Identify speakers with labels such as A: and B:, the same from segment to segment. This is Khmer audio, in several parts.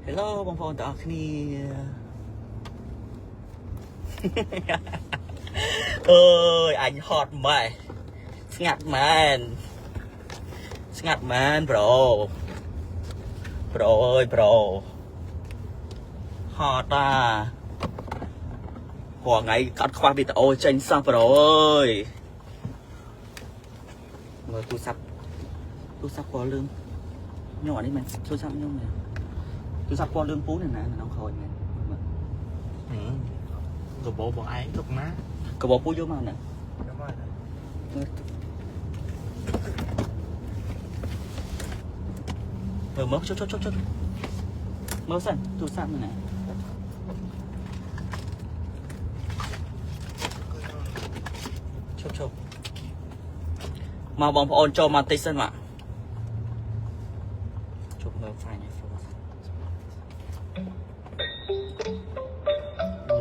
A: Hello បងប្អូនទាំងអស់គ្នាអើយអញហត់ម៉េះស្ងាត់មែនស្ងាត់មែន bro bro អើយ bro ហត់តារាល់ថ្ងៃអត់ខ្វះវីដេអូចេញសោះ bro អើយមើលទូរស័ព្ទទូរស័ព្ទពណ៌លឿងខ្ញុំអានេះមិនទូរស័ព្ទខ្ញុំទេទូរស័ព្ទពណ៌លឿងពូនេះណានៅក្នុងក្រោយមែនមើល
B: កបោបងឯងទុកណា
A: កបោពូយកមកណា
B: យកមក
A: មើលមើលមើលចុចចុចចុចចុចមើលសិនទូរស័ព្ទនេះណាឈប់ឈប់មកបងប្អូនចូលមកតិចសិនមកជប់មើល find iPhone
B: លឺ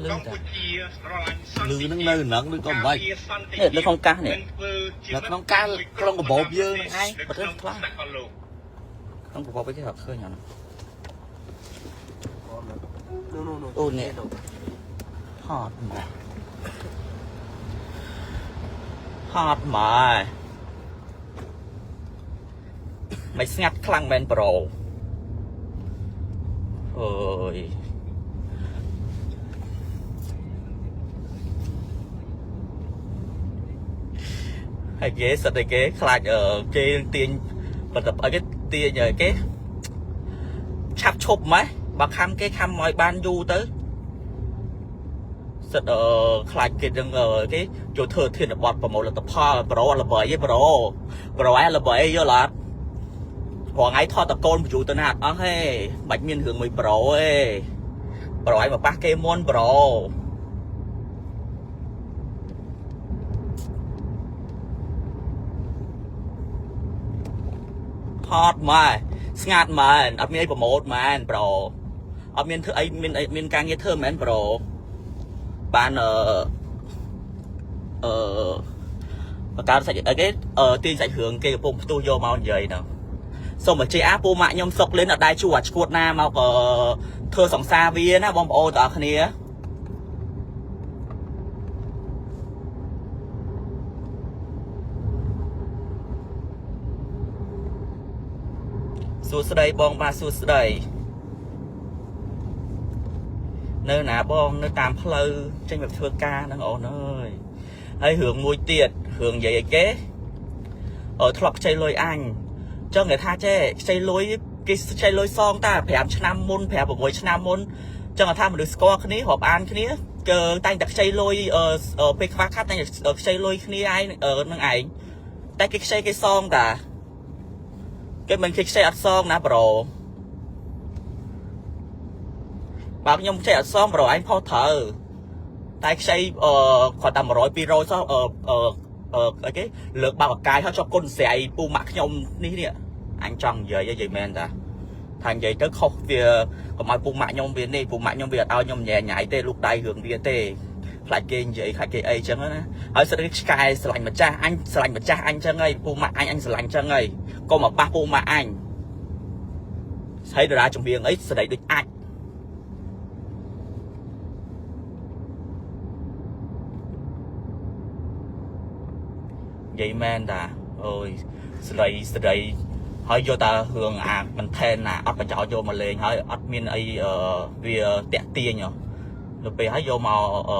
A: លឺតា
C: កម្ពុជាស្រឡាញ់សន្
B: លឺ
C: តិ
B: នឹងនៅនឹងឬក៏មិន
C: ការពារសន្តិ
A: នេះនៅក្នុងកាសនេះ
C: និងធ្វើជា
B: នៅក្នុងកាសក្នុងកាបូបយើងហ្នឹងឯង
C: នៅក្នុង
A: ខ្លះ
C: សកលលោក
A: ក្នុងប្រព័ន្ធគេរកឃើញអត់
D: នោះនោះនោះ
A: អូនេះហត់មកហត់មកមិនស្ងាត់ខ្លាំងមែន bro អើយហើយគេសិតតែគេខ្លាចអឺគេទាញបន្តអីគេទាញអីគេឆាប់ឈប់ម៉េះបើខំគេខំឲ្យបានយូរទៅសិតអឺខ្លាចគេនឹងអឺគេចូលធ្វើធានបត់ប្រមូលលទ្ធផល bro ល្បីឯង bro bro ឯងល្បីយល់អត់រាល់ថ្ងៃថតតកូនបញ្យូទៅណាអត់អស់ទេបាច់មានរឿងមួយ bro ទេ bro ឯងមកប៉ះគេមុន bro ហត់ម៉ែស្ងាត់មែនអត់មានអី promote មែន bro អត់មានធ្វើអីមានអីមានការងារធ្វើមែន bro បានអឺអឺបង្កើតសាច់អីគេអឺទាញសាច់រឿងគេកំពុងផ្ទុះយកមកនិយាយហ្នឹងសូមបញ្ជាក់អាពូម៉ាក់ខ្ញុំសុកលេនអត់ដែរជួអាឈួតណាមកអឺធ្វើសង្សារវាណាបងប្អូនទាំងអស់គ្នាសួស្តីបងបាទសួស្តីនៅណាបងនៅតាមផ្លូវចេញមកធ្វើការហ្នឹងអូនអើយហើយរឿងមួយទៀតរឿងនិយាយអីគេអឺធ្លាប់ខ្ចីលុយអញចង់និយាយថាចេះខ្ចីលុយគេខ្ចីលុយសងតា5ឆ្នាំមុន5 6ឆ្នាំមុនចង់ថាមនុស្សស្គាល់គ្នារាប់អានគ្នាគឺតែងតែខ្ចីលុយអឺពេលខ្វះខាតតែងតែខ្ចីលុយគ្នាឯងនឹងឯងតែគេខ្ចីគេសងតាគេមិនគេខ្ចីអត់សងណា bro បើខ្ញុំខ្ចីអត់សង bro ឯងផុសត្រូវតែខ្ចីអឺគាត់តែ100 200សោះអឺអឺអឺអីគេលើកបាក់កាយហើយចុះគុណស្រ័យពូម៉ាក់ខ្ញុំនេះនេះអញចង់និយាយនិយាយមែនតាថានិយាយទៅខុសវាកុំឲ្យពូម៉ាក់ខ្ញុំវានេះពូម៉ាក់ខ្ញុំវាអត់ឲ្យខ្ញុំញ៉ែញ៉ៃទេលូកដៃរឿងវាទេខ្លាចគេនិយាយខ្លាចគេអីចឹងណាហើយសិតឆ្កែស្រឡាញ់ម្ចាស់អញស្រឡាញ់ម្ចាស់អញចឹងហើយពូម៉ាក់អញអញស្រឡាញ់ចឹងហើយកុំមកប៉ះពូម៉ាក់អញស្អីតារាចម្រៀងអីស្ដីដូចអាច និយាយមែនតាអើយស្រីស្រីហើយយកតារឿងអាមិនថែនណាអត់ប្រយោជន៍យកមកលេងហើយអត់មានអីអឺវាតាក់ទាញហ៎ទៅពេលហើយយកមកអឺ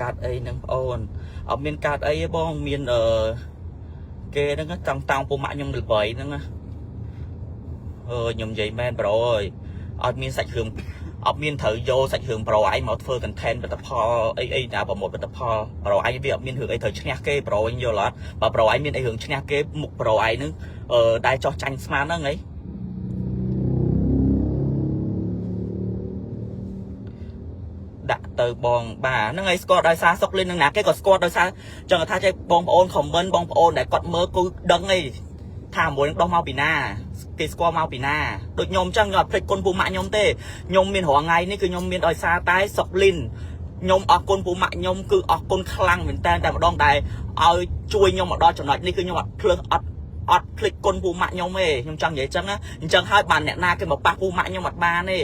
A: កាត់អីហ្នឹងបងអូនអត់មានកាត់អីទេបងមានអឺគេហ្នឹងចង់តោងពុកម៉ាក់ខ្ញុំល្បីហ្នឹងណា អឺខ្ញុំនិយាយមែន bro អើយអត់មានសាច់រឿងអត់មានត្រូវយកសាច់រឿង bro ឯងមកធ្វើ content ផលិតផលអីអីណាប្រម៉ូទផលិតផល bro ឯងវាអត់មានរឿងអីត្រូវឈ្នះគេ bro ឯងយល់អត់បើ bro ឯងមានអីរឿងឈ្នះគេមុខ bro ឯងហ្នឹងអឺដែលចោះចាញ់ស្មានហ្នឹងហីដាក់ទៅបងបាទហ្នឹងហើយស្គាល់ដោយសារសុកលិននឹងណាគេក៏ស្គាល់ដោយសារចង់ថាចេះបងប្អូន comment បងប្អូនដែលគាត់មើលគឺដឹងអីថាមួយនឹងដោះមកពីណា គេស្គាល់មកពីណាដូចខ្ញុំអញ្ចឹងខ្ញុំអត់ភ្លេចគុណពូម៉ាក់ខ្ញុំទេខ្ញុំមានរាល់ថ្ងៃនេះគឺខ្ញុំមានដោយសារតែសុកលីនខ្ញុំអរគុណពូម៉ាក់ខ្ញុំគឺអរគុណខ្លាំងមែនតើតែម្ដងដែលឲ្យជួយខ្ញុំមកដល់ចំណុចនេះគឺខ្ញុំអត់ភ្លើសអត់អត់ភ្លេចគុណពូម៉ាក់ខ្ញុំទេខ្ញុំចង់និយាយអញ្ចឹងណាអញ្ចឹងហើយបានអ្នកណាគេមកប៉ះពូម៉ាក់ខ្ញុំអត់បានទេ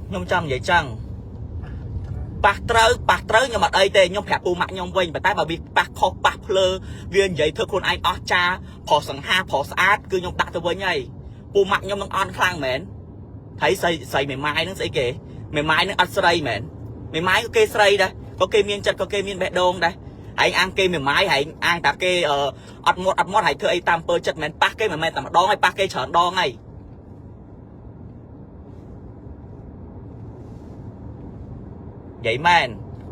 A: ខ្ញុំចង់និយាយអញ្ចឹង ប៉ះត្រូវប៉ះត្រូវខ្ញុំអត់អីទេខ្ញុំប្រាប់ពូម៉ាក់ខ្ញុំវិញប៉ុន្តែបើវាប៉ះខុសប៉ះភ្លើវានិយាយធ្វើខ្លួនឯងអស់ចាប្រុសសង្ហាប្រុសស្អាតគឺខ្ញុំដាក់ទៅវិញហើយពូម៉ាក់ខ្ញុំនឹងអន់ខ្លាំងមែនថៃស្រីស្រីមេម៉ាយនឹងស្អីគេមេម៉ាយនឹងអត់ស្រីមែនមេម៉ាយក៏គេស្រីដែរក៏គេមានចិត្តក៏គេមានបេះដូងដែរឯងអាងគេមេម៉ាយឯងអាងតាគេអត់មាត់អត់មាត់ហើយធ្វើអីតាមពើចិត្តមែនប៉ះគេមិនមែនតែម្ដងហើយប៉ះគេច្រើនដងហើយនិយាយមែន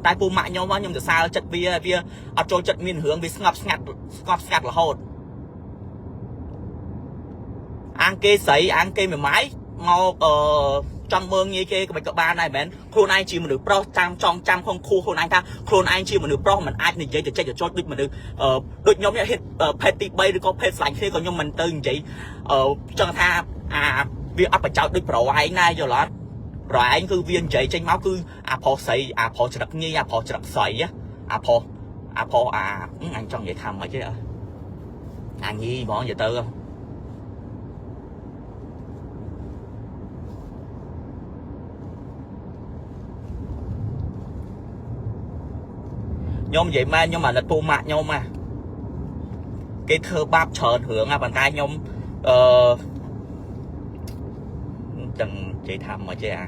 A: តែពូម៉ាក់ខ្ញុំខ្ញុំសរសើរចិត្តវាវាអត់ចូលចិត្តមានរឿងវាស្ងប់ស្ងាត់ស្ងប់ស្ងាត់រហូតអាងគេស្រីអាងគេមេម៉ាយមកអឺចង់មើងងាយគេក៏មិនក៏បានដែរមែនខ្លួនឯងជាមនុស្សប្រុសចាំចង់ចាំក្នុងខួរខ្លួនឯងថាខ្លួនឯងជាមនុស្សប្រុសមិនអាចនិយាយទៅចេញទៅចុចដូចមនុស្សអឺដូចខ្ញុំនេះហេតុភេទទី3ឬក៏ភេទស្លាញ់គ្នាក៏ខ្ញុំមិនទៅនិយាយអឺចង់ថាអាវាអត់ប្រយោជន៍ដូចប្រុសឯងដែរយល់អត់ ប្រឯងគឺវានិយាយចេញមកគឺអាប្រុសស្រីអាប្រុសច្រឹកញីអាប្រុសច្រឹកស្រីអាប្រុសអាប្រុសអាអញចង់និយាយថាម៉េចទេអាញីហ្មងនិយាយទៅខ្ញុំនិយាយមែនខ្ញុំអាណិតពូម៉ាក់ខ្ញុំណាគេធ្វើបាបច្រើនរឿងណាប៉ុន្តែខ្ញុំអឺចឹងនិយាយថាម៉េចទេអា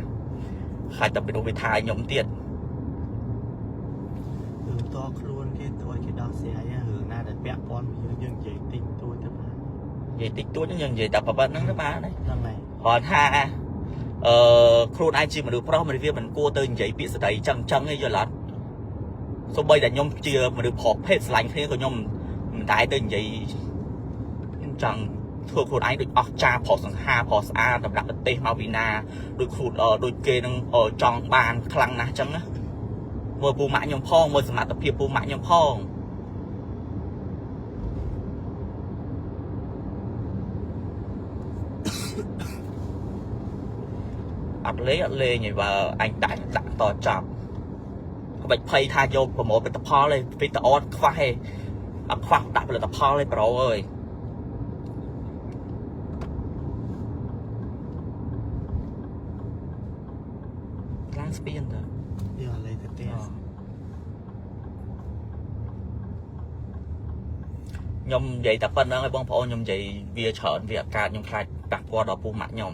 A: ខ្លាចតែពីនោះវាថាឲ្យខ្ញុំទៀត
D: រឿងតខ្លួនគេទៅឲ្យគេដោះស្រាយរឿងណាដែលពាក់ព័ន្ធមួយយើងយើងនិយាយតិចតួចទៅបាន
A: និយាយតិចតួចហ្នឹងយើងនិយាយតែប៉ុណ្្នឹងទៅបានហើយ
D: ហ្នឹងហើយ
A: គាត់ថាអឺខ្លួនឯងជាមនុស្សប្រុសមនុស្សវាមិនគួរទៅនិយាយពាក្យស្ដីចឹងចឹងទេយល់អត់សូម្បីតែខ្ញុំជាមនុស្សប្រុសភេទស្រឡាញ់គ្នាក៏ខ្ញុំមិនដែរទៅនិយាយខ្ញុំចង់ធ្វើខ្លួនឯងដូចអស់ចាប្រុសសង្ហាប្រុសស្អាតសម្រាប់ប្រទេសមកពីណាដូចខ្លួនដូចគេនឹងចង់បានខ្លាំងណាស់ចឹងណាមើលពូម៉ាក់ខ្ញុំផងមើលសមត្ថភាពពូម៉ាក់ខ្ញុំផង អត់លេងអត់លេងឯងបើអញដាក់ដាក់តចប់ក្បាច់ភ័យថាយកប្រមូលផលិតផលឯងវីដេអូអត់ខ្វះឯងអត់ខ្វះដាក់ផលិតផលឯងប្រូអើយឡើងស្ពានទៅ
D: យកលេទៅផ្ទះ
A: ខ្ញុំនិយាយតែប៉ុណ្្នឹងឯងបងប្អូនខ្ញុំនិយាយវាច្រើនវាអត់កើតខ្ញុំខ្លាចប៉ះពាល់ដល់ពូម៉ាក់ខ្ញុំ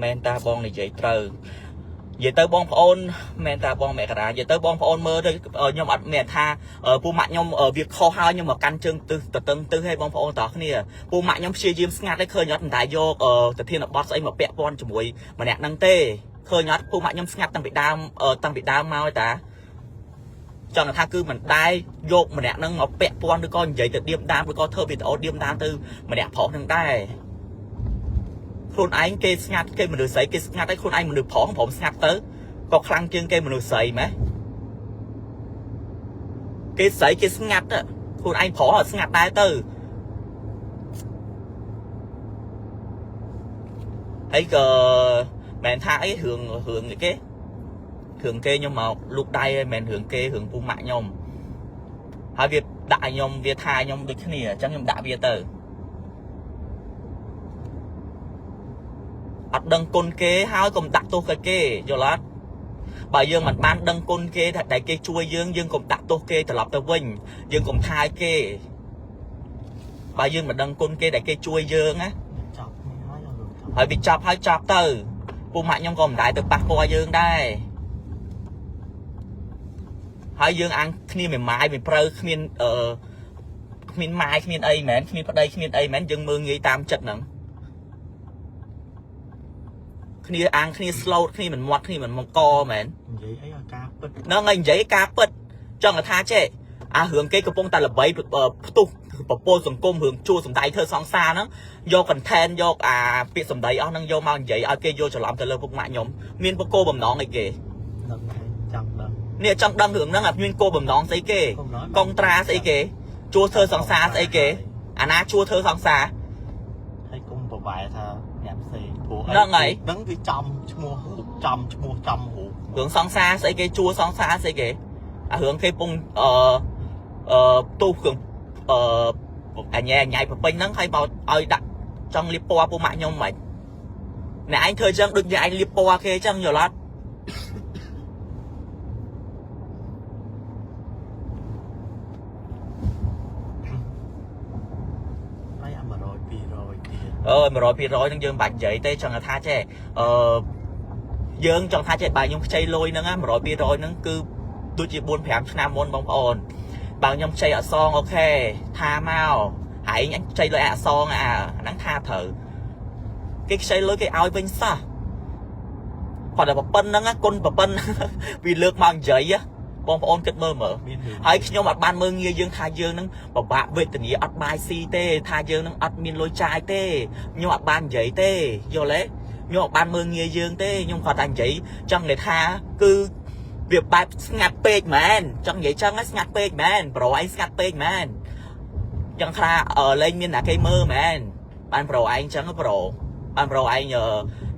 A: មែនតាបងនិយាយត្រូវនិយាយទៅបងប្អូនមែនតាបងមករានិយាយទៅបងប្អូនមើលទៅខ្ញុំអត់មានថាពូម៉ាក់ខ្ញុំវាខុសហើយខ្ញុំមកកាន់ជើងទឹះតតឹងទឹះឲ្យបងប្អូនតោះគ្នាពូម៉ាក់ខ្ញុំព្យាយាមស្ងាត់ឲ្យឃើញអត់មិនតែយកប្រធានបទស្អីមកពាក់ព័ន្ធជាមួយម្នាក់ហ្នឹងទេឃើញអត់ពូម៉ាក់ខ្ញុំស្ងាត់តាំងពីដើមតាំងពីដើមមកឯតា ចង់ថាគឺមិនដែរយកម្នាក់ហ្នឹងមកពាក់ព័ន្ធឬក៏និយាយទៅឌៀមដាមឬក៏ធ្វើវីដេអូឌៀមដាមទៅម្នាក់ប្រុសហ្នឹងដែរខ្លួនឯងគេស្ងាត់គេមនុស្សស្រីគេស្ងាត់ហើយខ្លួនឯងមនុស្សប្រុសព្រមស្ងាត់ទៅក៏ខ្លាំងជាងគេមនុស្សស្រីម៉េះគេស្រីគេស្ងាត់ទៅខ្លួនឯងប្រុសអត់ស្ងាត់ដែរទៅហើយក៏មិនថាអីរឿងរឿងគេរឿងគេខ្ញុំមកលូកដៃឯងមិនមែនរឿងគេរឿងពូម៉ាក់ខ្ញុំហើយវាដាក់ឲ្យខ្ញុំវាថាខ្ញុំដូចគ្នាអញ្ចឹងខ្ញុំដាក់វាទៅអត់ដឹងគុណគេហើយកុំដាក់ទោសគេគេយល់អត់បើយើងមិនបានដឹងគុណគេថាដែលគេជួយយើងយើងកុំដាក់ទោសគេត្រឡប់ទៅវិញយើងកុំថាឲ្យគេបើយើងមិនដឹងគុណគេដែលគេជួយយើងណា
D: ចប់នេះហើយឲ្យរឿងចប់
A: ហើយវាចាប់ហើយចាប់ទៅពូម៉ាក់ខ្ញុំក៏មិនដែរទៅប៉ះពាល់យើងដែរហើយយើងអាងគ្នាមួយម៉ាយមួយព្រើគ្មានអឺគ្មានម៉ាយគ្មានអីមែនគ្មានប្តីគ្មានអីមែនយើងមើងងាយតាមចិត្តហ្នឹងគ្នាអាងគ្នាស្លូតគ្នាមិនមាត់គ្នាមិនមកកមែន
D: និយាយអីឲ្យការពិត
A: ហ្នឹងហើយនិយាយការពិតចង់ថាចេះអារឿងគេកំពុងតែល្បីផ្ទុះពពលសង្គមរឿងជួសំដីធ្វើសង្សារហ្នឹងយក content យកអាពាក្យសម្ដីអស់ហ្នឹងយកមកនិយាយឲ្យគេយកច្រឡំទៅលើពុកម៉ាក់ខ្ញុំមានបកគោបំណងអីគេ
D: ដឹងហើយចង់ដឹង
A: នេះចង់ដឹងរឿងហ្នឹងអាមានគោលបំណងស្អីគេ
D: កុំណយ
A: កុងត្រាស្អីគេ ជួធ្វើសង្សារស្អីគេអាណាជួធ្វើសង្សារ
D: ហើយកុំប្រវែថាអ្នកផ្សេងព្រោះ
A: ហ្នឹងហើយ
D: ហ្នឹងវាចំឈ្មោះរូបចំឈ្មោះចំរូប
A: រឿងសង្សារស្អីគេជួសង្សារស្អីគេអារឿងគេពងអឺអឺទូគ្រឿងអឺអញញ៉ៃប្រពេញហ្នឹងឲ្យបោតឲ្យដាក់ចង់លៀបពណ៌ពួកម៉ាក់ខ្ញុំមិនអ្នកឯងធ្វើចឹងដូចអ្នកឯងលៀបពណ៌គេចឹងយល់អត់
D: ហើយអា100 200ទៀត
A: អើយ100 200ហ្នឹងយើងមិនបាច់និយាយទេចង់ថាចេះអឺយើងចង់ថាចេះបើខ្ញុំខ្ចីលុយហ្នឹងណា100 200ហ្នឹងគឺដូចជា4 5ឆ្នាំមុនបងប្អូនបើខ្ញុំខ្ចីអត់សង OK ថាមកហែងអញខ្ចីលុយអត់សងអាហ្នឹងថាត្រូវគេខ្ចីលុយគេឲ្យវិញសោះគាត់តែប្រពន្ធហ្នឹងណាគុណប្រពន្ធ វាលើកមកនិយាយណាបងប្អូនគិតមើលមើល
D: មានរឿង
A: ហើយខ្ញុំអត់បានមើលងាយយើងថាយើងនឹងពិបាកវេទនាអត់បាយស៊ីទេថាយើងនឹងអត់មានលុយចាយទេខ្ញុំអត់បាននិយាយទេយល់ទេខ្ញុំអត់បានមើលងាយយើងទេខ្ញុំគាត់តែនិយាយចង់និយាយថាគឺវាបែបស្ងាត់ពេកមែនចង់និយាយចឹងហ្នឹងស្ងាត់ពេកមែនប្រូឯងស្ងាត់ពេកមែនយ៉ាងថាអឺលែងមានអ្នកគេមើលមែនបានប្រូឯងចឹងប្រូបានប្រូឯងអឺ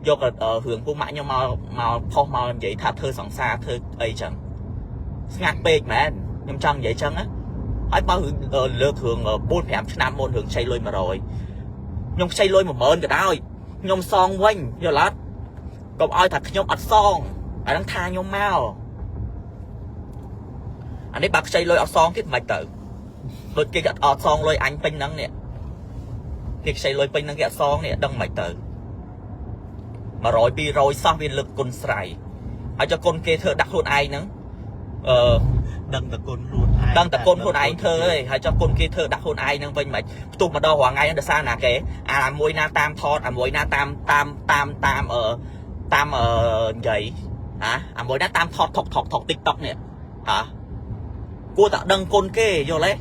A: យកអឺរឿងពួកម៉ាក់ខ្ញុំមកមកផុសមកនិយាយថាធ្វើសង្សារធ្វើអីចឹង ស្ងាត់ពេកមែនខ្ញុំចង់និយាយចឹងណាហើយបើរឿងលើករឿង4 5ឆ្នាំមុនរឿងខ្ចីលុយ100ខ្ញុំខ្ចីលុយ10000ក៏ដោយខ្ញុំសងវិញយល់អត់កុំឲ្យថាខ្ញុំអត់សងអាហ្នឹងថាខ្ញុំមកអានេះបើខ្ចីលុយអត់សងទៀតមិនទៅដូចគេអត់សងលុយអញពេញហ្នឹងនេះគេខ្ចីលុយពេញហ្នឹងគេអត់សងនេះដឹងមិនទៅ100 200សោះវាលើកគុណស្រ័យហើយចុះគុណគេធ្វើដាក់ខ្លួនឯងហ្នឹងអឺ
D: ដឹងតគុណខ្លួនឯង
A: ដឹងតែគុណខ្លួនឯងធ្វើឯងហើយចុះគុណគេធ្វើដាក់ខ្លួនឯងហ្នឹងវិញមិនផ្ទុះមកដល់រាល់ថ្ងៃហ្នឹងដោយសារណាគេអាមួយណាតាមថតអាមួយណាតាមតាមតាមតាមអឺតាមអឺនិយាយហ่าអាមួយណាតាមថតថកថកថក TikTok នេះហ่าគួរតែដឹងគុណគេយល់ទេ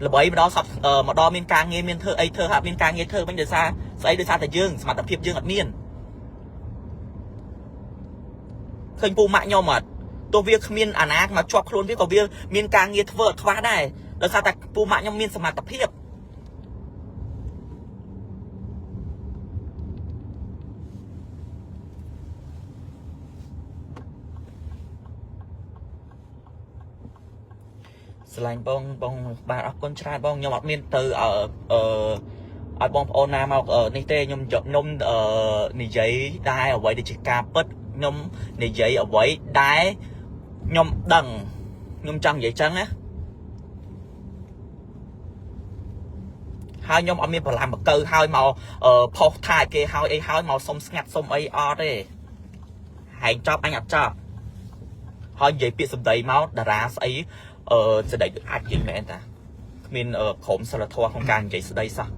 A: ល្បីមកដល់សពមកដល់មានការងារមានធ្វើអីធ្វើហាក់មានការងារធ្វើវិញដោយសារស្អីដោយសារតែយើងសមត្ថភាពយើងអត់មានឃើញពូម៉ាក់ខ្ញុំអត់ទោះវាគ្មានអាណាមកជាប់ខ្លួនវាក៏វាមានការងារធ្វើអត់ខ្វះដែរដោយសារតែពូម៉ាក់ខ្ញុំមានសមត្ថភាពស្រឡាញ់បងបងបាទអរគុណច្រើនបងខ្ញុំអត់មានទៅអឺអឺឲ្យបងប្អូនណាមកនេះទេខ្ញុំយកខ្ញុំអឺនិយាយដែរអ្វីដែលជាការពិតខ្ញុំនិយាយអ្វីដែលខ្ញុំដឹងខ្ញុំចង់និយាយចឹងណាហើយខ្ញុំអត់មានប្រឡាំបកើហើយមកផុសថាឲ្យគេហើយអីហើយមកសុំស្ងាត់សុំអីអត់ទេហែងចប់អញអត់ចប់ហើយនិយាយពាក្យសម្ដីមកតារាស្អីអឺស្ដីអាចនិយាយមែនតាគ្មានក្រុមសិលធម៌ក្នុងការនិយាយស្ដីសោះ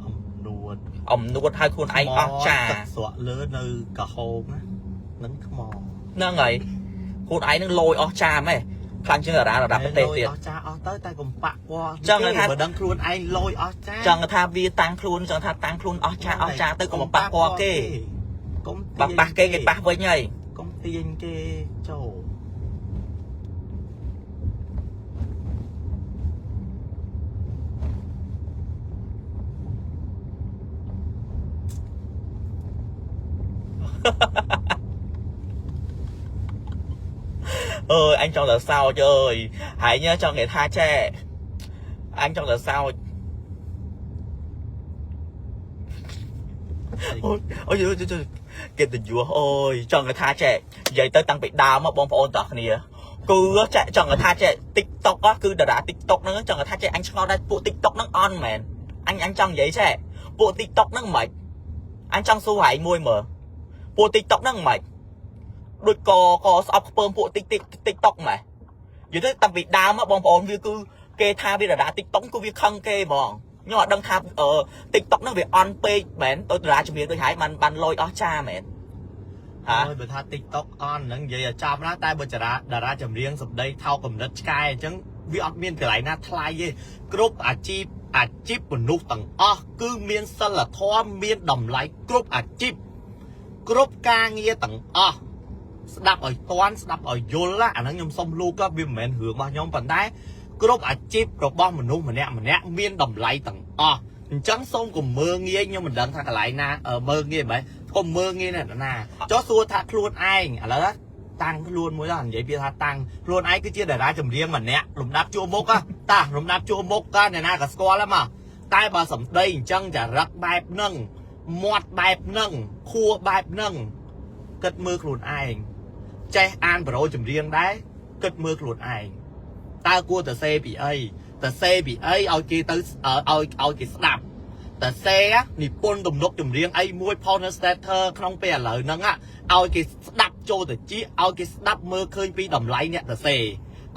D: អំនួត
A: អំនួតឲ្យខ្លួនឯងអស់ចា
D: ទឹកស្រក់លើនៅក្រហមណានឹងខ្ម
A: ហ្នឹងហើយខ្លួនឯងនឹងលយអស់ចាម៉េះខ្លាំងជាងតារារដាប់ប្រទេសទៀត
D: លយអស់ចាអស់ទៅតែកុំប៉ាក់ពណ៌
A: ចង់ថា
D: បើដឹងខ្លួនឯងលយអស់ចា
A: ចង់ថាវាតាំងខ្លួនចង់ថាតាំងខ្លួនអស់ចាអស់ចាទៅកុំប៉ះពាល់គេ
D: កុំ
A: បើប៉ះគេគេប៉ះវិញហើយ
D: កុំទាញគេចូល
A: អើយអញចង់តែសោចអើយហើយញ៉ចង់និយាយថាចេះអញចង់តែសោចអូយអូយអូយគេទៅយស់អូយចង់ថាចេះនិយាយទៅតាំងពីដើមមកបងប្អូនទាំងគ្នាគឺចេះចង់ថាចេះ TikTok គឺតារា TikTok ហ្នឹងចង់ថាចេះអញឆ្ងល់ដែរពួក TikTok ហ្នឹងអន់មែនអញអញចង់និយាយចេះពួក TikTok ហ្នឹងមិនអញចង់សួរហែងមួយមើលពួក TikTok ហ្នឹងមិនដូចកកស្អប់ខ្ពើមពួក TikTok ម៉េះនិយាយទៅតាំងពីដើមមកបងប្អូនវាគឺគេថាវាតារា TikTok គឺវាខឹងគេហ្មងខ្ញុំអត់ដឹងថា TikTok ហ្នឹងវាអន់ពេកមែនទៅតារាជំនាញដូចហែងបានបានលយអស់ចាមែនហ่า
D: អូយបើថា TikTok អន់ហ្នឹងនិយាយឲ្យចំណាតែបើតារាតារាចម្រៀងសម្ដីថោកកំណិតឆ្កែអញ្ចឹងវាអត់មានកន្លែងណាថ្លៃទេគ្រប់អាជីពអាជីពមនុស្សទាំងអស់គឺមានសិលធម៌មានតម្លៃគ្រប់អាជីពគ្រប់ការងារទាំងអស់ ស្ដាប់ឲ្យតាន់ស្ដាប់ឲ្យយល់ណាអាហ្នឹងខ្ញុំសុំលូកវាមិនមែនរឿងរបស់ខ្ញុំប៉ុន្តែគ្រប់អាជីពរបស់មនុស្សម្នាក់ម្នាក់មានតម្លៃទាំងអស់អញ្ចឹងសូមកុំមើងងាយខ្ញុំមិនដឹងថាកន្លែងណាមើងងាយហ្មងកុំមើងងាយអ្នកណាចុះសួរថាខ្លួនឯងឥឡូវតាំងខ្លួនមួយដល់និយាយពីថាតាំងខ្លួនឯងគឺជាតារាចម្រៀងម្នាក់លំដាប់ជួរមុខតាលំដាប់ជួរមុខក៏អ្នកណាក៏ស្គាល់ដែរមកតែបើសម្ដីអញ្ចឹងចរិតបែបហ្នឹងមាត់បែបហ្នឹងខួរបែបហ្នឹងគិតមើលខ្លួនឯងចេះអានប្រូចម្រៀងដែរគិតមើលខ្លួនឯងតើគួរតសេពីអីតសេពីអីឲ្យគេទៅឲ្យគេស្ដាប់តសេនិពន្ធទំនុកចម្រៀងអីមួយផុសនៅ status ក្នុងពេលឥឡូវហ្នឹងឲ្យគេស្ដាប់ចូលទៅជាឲ្យគេស្ដាប់មើលឃើញពីតម្លៃអ្នកតសេ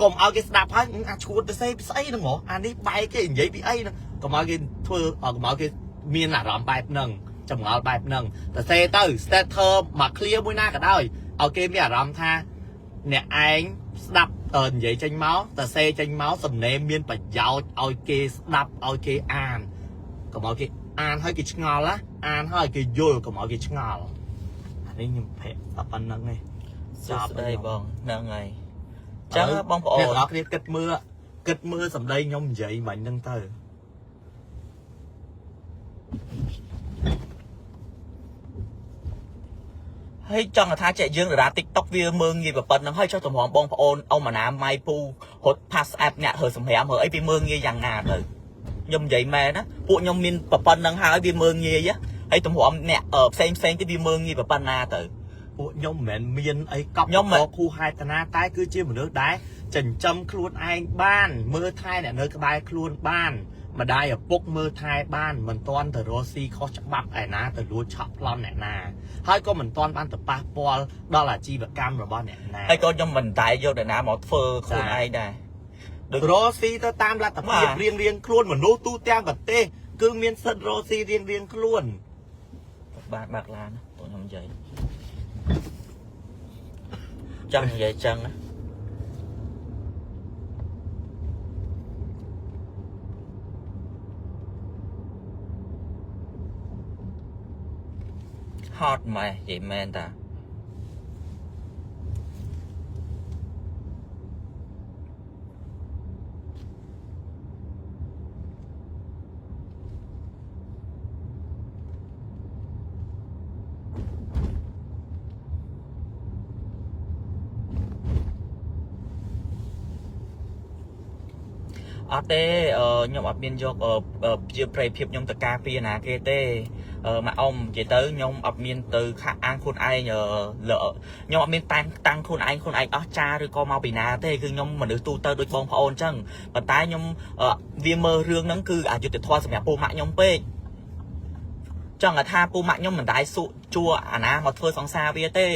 D: កុំឲ្យគេស្ដាប់ហើយអាឈួតតសេពីស្អីហ្នឹងហ៎អានេះបែកគេនិយាយពីអីហ្នឹងកុំឲ្យគេធ្វើកុំឲ្យគេមានអារម្មណ៍បែបហ្នឹងចម្ងល់បែបហ្នឹងតសេទៅ status មក clear មួយណាក៏ដោយឲ្យគេមានអារម្មណ៍ថាអ្នកឯងស្ដាប់និយាយចេញមកតសេចេញមកសំណេរមានប្រយោជន៍ឲ្យគេស្ដាប់ឲ្យគេអានកុំឲ្យគេអានឲ្យគេឆ្ងល់ណាអានឲ្យគេយល់កុំឲ្យគេឆ្ងល់អានេះខ្ញុំភ័ក្រតែប៉ុណ្្នឹងឯង
A: សួស្ដីបងហ្នឹងហើយចឹងបងប្អូន
D: អ្នកទាំងអស់គ្នាគិតមើលគិតមើលសម្ដីខ្ញុំនិយាយមិញហ្នឹងទៅ
A: ហើយចង់ថាចេះយើងតារា TikTok វាមើងងាយប៉ុណ្្នឹងហើយចុះតម្រងបងប្អូនអ៊ំអាណាម៉ៃពូរត់ pass app អ្នករើសម្រាមរើអីវាមើងងាយយ៉ាងណាទៅខ្ញុំនិយាយមែនណាពួកខ្ញុំមានប៉ុណ្្នឹងហើយវាមើងងាយហើយតម្រងអ្នកផ្សេងផ្សេងទៀតវាមើងងាយប៉ុណ្ណាទៅ
D: ពួកខ្ញុំមិនមែនមានអីកប់
A: ខ្ញុំមិន
D: ខូហេតនាតែគឺជាមនុស្សដែលចិញ្ចឹមខ្លួនឯងបាន មើលថែអ្នកនៅក្បែរខ្លួនបានម្ដាយឪពុកមើលថែបានមិនទាន់ទៅរកស៊ីខុសច្បាប់ឯណាទៅលួចឆក់ប្លន់អ្នកណាហើយក៏មិនទាន់បានទៅប៉ះពាល់ដល់អាជីវកម្មរបស់អ្នកណា
A: ហើយក៏ខ្ញុំមិនដែលយកអ្នកណាមកធ្វើខ្លួនឯងដែរដូច
D: រកស៊ីទៅតាមលទ្ធភាព
A: បាទ
D: រៀងរៀងខ្លួនមនុស្សទូទាំងប្រទេសគឺមានសិទ្ធិរកស៊ីរៀងរៀងខ្លួន
A: បាទបាក់ឡានតោះខ្ញុំនិយាយចង់និយាយចឹងណាហត់ម៉េះនិយាយមែនតាអត់ទេខ្ញុំអត់មានយកជាប្រេភាពខ្ញុំទៅការពារណាគេទេម៉ាក់អ៊ំនិយាយទៅខ្ញុំអត់មានទៅខាក់អាងខ្លួនឯងខ្ញុំអត់មានតាំងតាំងខ្លួនឯងខ្លួនឯងអស់ចាឬក៏មកពីណាទេគឺខ្ញុំមនុស្សទូទៅដូចបងប្អូនអញ្ចឹងប៉ុន្តែខ្ញុំវាមើលរឿងហ្នឹងគឺអយុត្តិធម៌សម្រាប់ពូម៉ាក់ខ្ញុំពេកចង់ឲ្យថាពូម៉ាក់ខ្ញុំមិនដែលសុជួអាណាមកធ្វើសង្សារវាទេ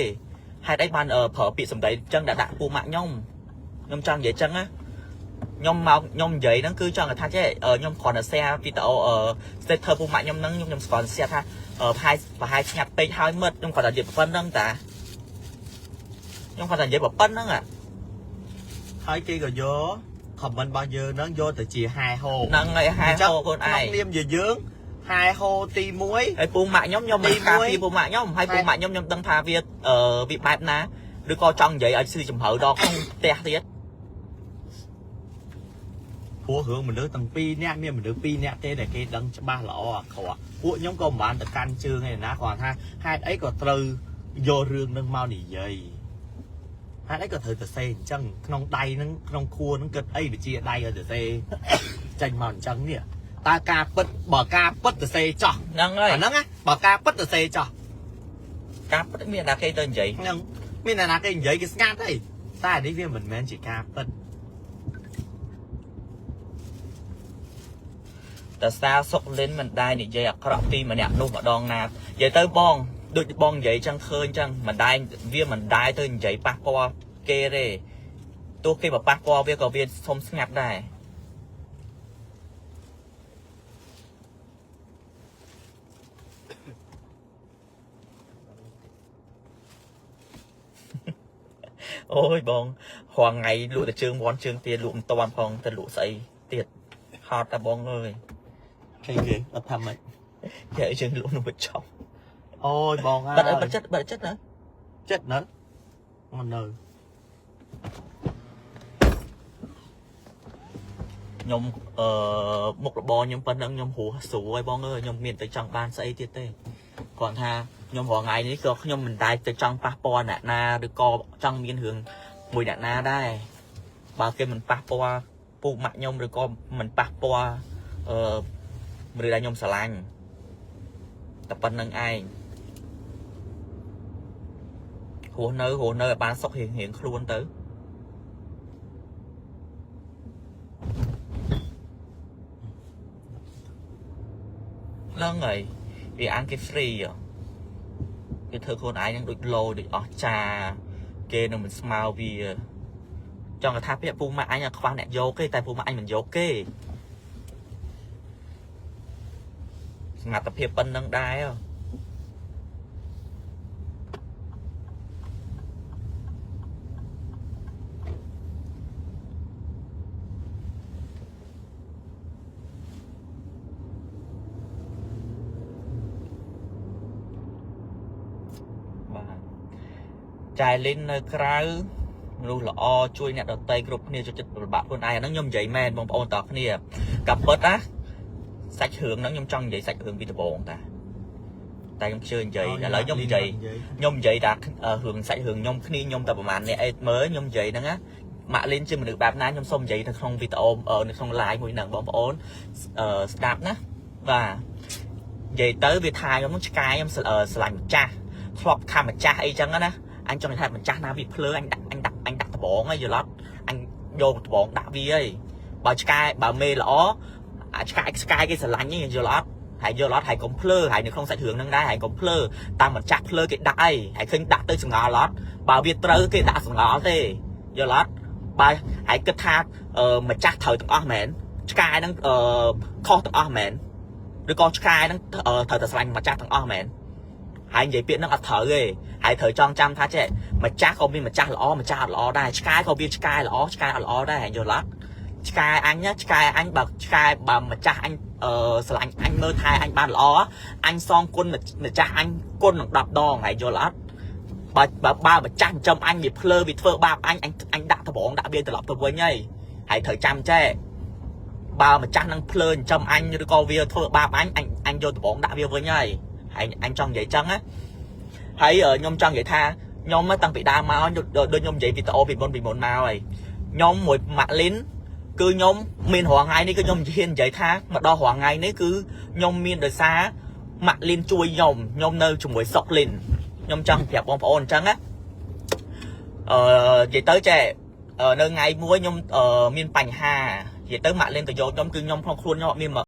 A: ហេតុអីបានប្រើពាក្យសម្ដីអញ្ចឹងដាក់ពូម៉ាក់ខ្ញុំខ្ញុំចង់និយាយអញ្ចឹងណាខ្ញុំមកខ្ញុំនិយាយហ្នឹងគឺចង់ឲ្យថាចេះខ្ញុំគ្រាន់តែ share វីដេអូ status ពូម៉ាក់ខ្ញុំហ្នឹងខ្ញុំគ្រាន់តែ share ថាប្រហែលប្រហែលស្ងាត់ពេកហើយមិត្តខ្ញុំគ្រាន់តែនិយាយប៉ុណ្្នឹងតាខ្ញុំគ្រាន់តែនិយាយប៉ុណ្្នឹង
D: ហើយគេក៏យក comment របស់យើងហ្នឹងយកទៅជាហែហោ
A: ហ្នឹងហើយហែហោខ្លួនឯង
D: ក្នុងនាមជាយើងហែហោទី1
A: ហើយពូម៉ាក់ខ្ញុំខ្ញុំមិនការពារពូម៉ាក់ខ្ញុំហើយពូម៉ាក់ខ្ញុំខ្ញុំដឹងថាវាវាបែបណាឬក៏ចង់និយាយឲ្យស៊ីចំហៅដល់ក្នុងផ្ទះទៀត
D: ព្រោះរឿងមនុស្សទាំងពីរនាក់មានមនុស្សពីរនាក់ទេដែលគេដឹងច្បាស់ល្អអាក្រក់ពួកខ្ញុំក៏មិនបានទៅកាន់ជើងឯណាគ្រាន់ថាហេតុអីក៏ត្រូវយករឿងនឹងមកនិយាយហេតុអីក៏ត្រូវទៅសេអញ្ចឹងក្នុងដៃហ្នឹងក្នុងខួរហ្នឹងគិតអីវិជាដៃឲ្យទៅសេ ចេញមកអញ្ចឹងនេះតើការពិតបើការពិតទៅសេចោះ
A: ហ្នឹងហើយ
D: អាហ្នឹងណាបើការពិតទៅសេចោះ
A: ការពិតមានតែគេទៅនិយាយ
D: ហ្នឹងមានអ្នកណាគេនិយាយគេស្ងាត់អីតែអានេះវាមិនមែនជាការពិត
A: តើសាសុកលិនមិនដែរនិយាយអាក្រក់ពីម្នាក់នោះម្ដងណានិយាយទៅបងដូចបងនិយាយចឹងឃើញចឹងមិនដែរវាមិនដែរទៅនិយាយប៉ះពាល់គេទេទោះគេបើប៉ះពាល់វាក៏វាសុំស្ងាត់ដែរអូយបងរាល់ថ្ងៃលក់តែជើងវ៉ាន់ជើងទាលក់មិនតាន់ផងទៅលក់ស្អីទៀតហត់តាបងអើយ
D: គេគេអត់ថាម៉េច
A: គេឲ្យយើងលក់នោះបញ្ចប់
D: អូយបងអើ
A: បាត់
D: យ
A: បាត់ចិត្តបាត់ចិត្តណា
D: ចិត្តនៅ មកនៅ
A: ខ្ញុំអឺមុខរបរខ្ញុំប៉ុណ្ណឹងខ្ញុំរស់ស្រួលហើយបងអើយខ្ញុំមានទៅចង់បានស្អីទៀតទេគ្រាន់ថាខ្ញុំរាល់ថ្ងៃនេះក៏ខ្ញុំមិនដែលទៅចង់ប៉ះពាល់អ្នកណាឬក៏ចង់មានរឿងមួយអ្នកណាដែរបើគេមិនប៉ះពាល់ពូម៉ាក់ខ្ញុំឬក៏មិនប៉ះពាល់អឺឬដែលខ្ញុំស្រឡាញ់តែប៉ុណ្្នឹងឯងរស់នៅរស់នៅឲ្យបានសុខរៀងរៀងខ្លួនទៅ ហ្នឹងហើយវាអានគេ free ហ៎គេធ្វើខ្លួនឯងនឹងដូចលោដូចអស់ចាគេនឹងមិនស្មើវាចង់ថាពាក្យពូម៉ាក់អញខ្វះអ្នកយកគេតែពូម៉ាក់អញមិនយកគេសមត្ថភាពប៉ុណ្្នឹងដែរហ៎បាទចែលិននៅក្រៅមនុស្សល្អជួយអ្នកដតីគ្រប់គ្នាចូលចិត្តប្របាក់ខ្លួនឯងអាហ្នឹងខ្ញុំនិយាយមែនបងប្អូនតើគ្នាកាពិតណាសាច់រឿងហ្នឹងខ្ញុំចង់និយាយសាច់រឿងពីដំបូងតាតែខ្ញុំជឿនិយាយឥឡូវខ្ញុំនិយាយ ខ្ញុំនិយាយថារឿងសាច់រឿងខ្ញុំគ្នាខ្ញុំតែប្រហែលអ្នកអេតមើលខ្ញុំនិយាយហ្នឹងណាម៉ាក់លីនជាមនុស្សបែបណាខ្ញុំសូមនិយាយនៅក្នុងវីដេអូនៅក្នុង live មួយហ្នឹងបងប្អូនស្ដាប់ណាបាទនិយាយទៅវាថាខ្ញុំឆ្កែខ្ញុំស្រឡាញ់ម្ចាស់ធ្លាប់ខំម្ចាស់អីចឹងណាអញចង់ថាម្ចាស់ណាវាភ្លើអញដាក់អញដាក់អញដាក់ដបងហើយយល់អត់អញយកដបងដាក់វាហើយបើឆ្កែបើមេល្អអាឆ្កែឆ្កែគេស្រឡាញ់ហ្នឹងយល់អត់ហើយយល់អត់ហើយកុំភ្លើហើយនៅក្នុងសាច់រឿងហ្នឹងដែរហើយកុំភ្លើ តាមម្ចាស់ភ្លើគេដាក់អីហើយឃើញដាក់ទៅសង្ងល់អត់បើវាត្រូវគេដាក់សង្ងល់ទេយល់អត់បើហើយគិតថាម្ចាស់ត្រូវទាំងអស់មែនឆ្កែហ្នឹងអឺខុសទាំងអស់មែនឬក៏ឆ្កែហ្នឹងត្រូវតែស្រឡាញ់ម្ចាស់ទាំងអស់មែនហើយនិយាយពាក្យហ្នឹងអត់ត្រូវទេហើយត្រូវចងចាំថាចេះម្ចាស់ក៏មានម្ចាស់ល្អម្ចាស់អត់ល្អដែរឆ្កែក៏វាឆ្កែល្អឆ្កែអត់ល្អដែរយល់អត់ឆ្កែអញឆ្កែអញបើឆ្កែបើម្ចាស់អញអឺស្រឡាញ់អញមើលថែអញបានល្អអញសងគុណម្ចាស់អញគុណនឹង10ដងហើយយល់អត់បើបើបើម្ចាស់ចិញ្ចឹមអញវាភ្លើវាធ្វើបាបអញអញអញដាក់ដបងដាក់វាត្រឡប់ទៅវិញហើយហើយត្រូវចាំចេះបើម្ចាស់នឹងភ្លើចិញ្ចឹមអញឬក៏វាធ្វើបាបអញអញអញយកដបងដាក់វាវិញហើយហើយអញចង់និយាយចឹងណាហើយខ្ញុំចង់និយាយថាខ្ញុំតាំងពីដើមមកដូចខ្ញុំនិយាយវីដេអូពីមុនពីមុនមកហើយខ្ញុំមួយម៉ាក់លីនគឺខ្ញុំមានរងថ្ងៃនេះគឺខ្ញុំហ៊ាននិយាយថាមកដល់រងថ្ងៃនេះគឺខ្ញុំមានដោយសារម៉ាក់លីនជួយខ្ញុំខ្ញុំនៅជាមួយសុកលីនខ្ញុំចង់ប្រាប់បងប្អូនអញ្ចឹងណាអឺនិយាយទៅចេះនៅថ្ងៃមួយខ្ញុំមានបញ្ហានិយាយទៅម៉ាក់លីនទៅយកខ្ញុំគឺខ្ញុំក្នុងខ្លួនខ្ញុំអត់មាន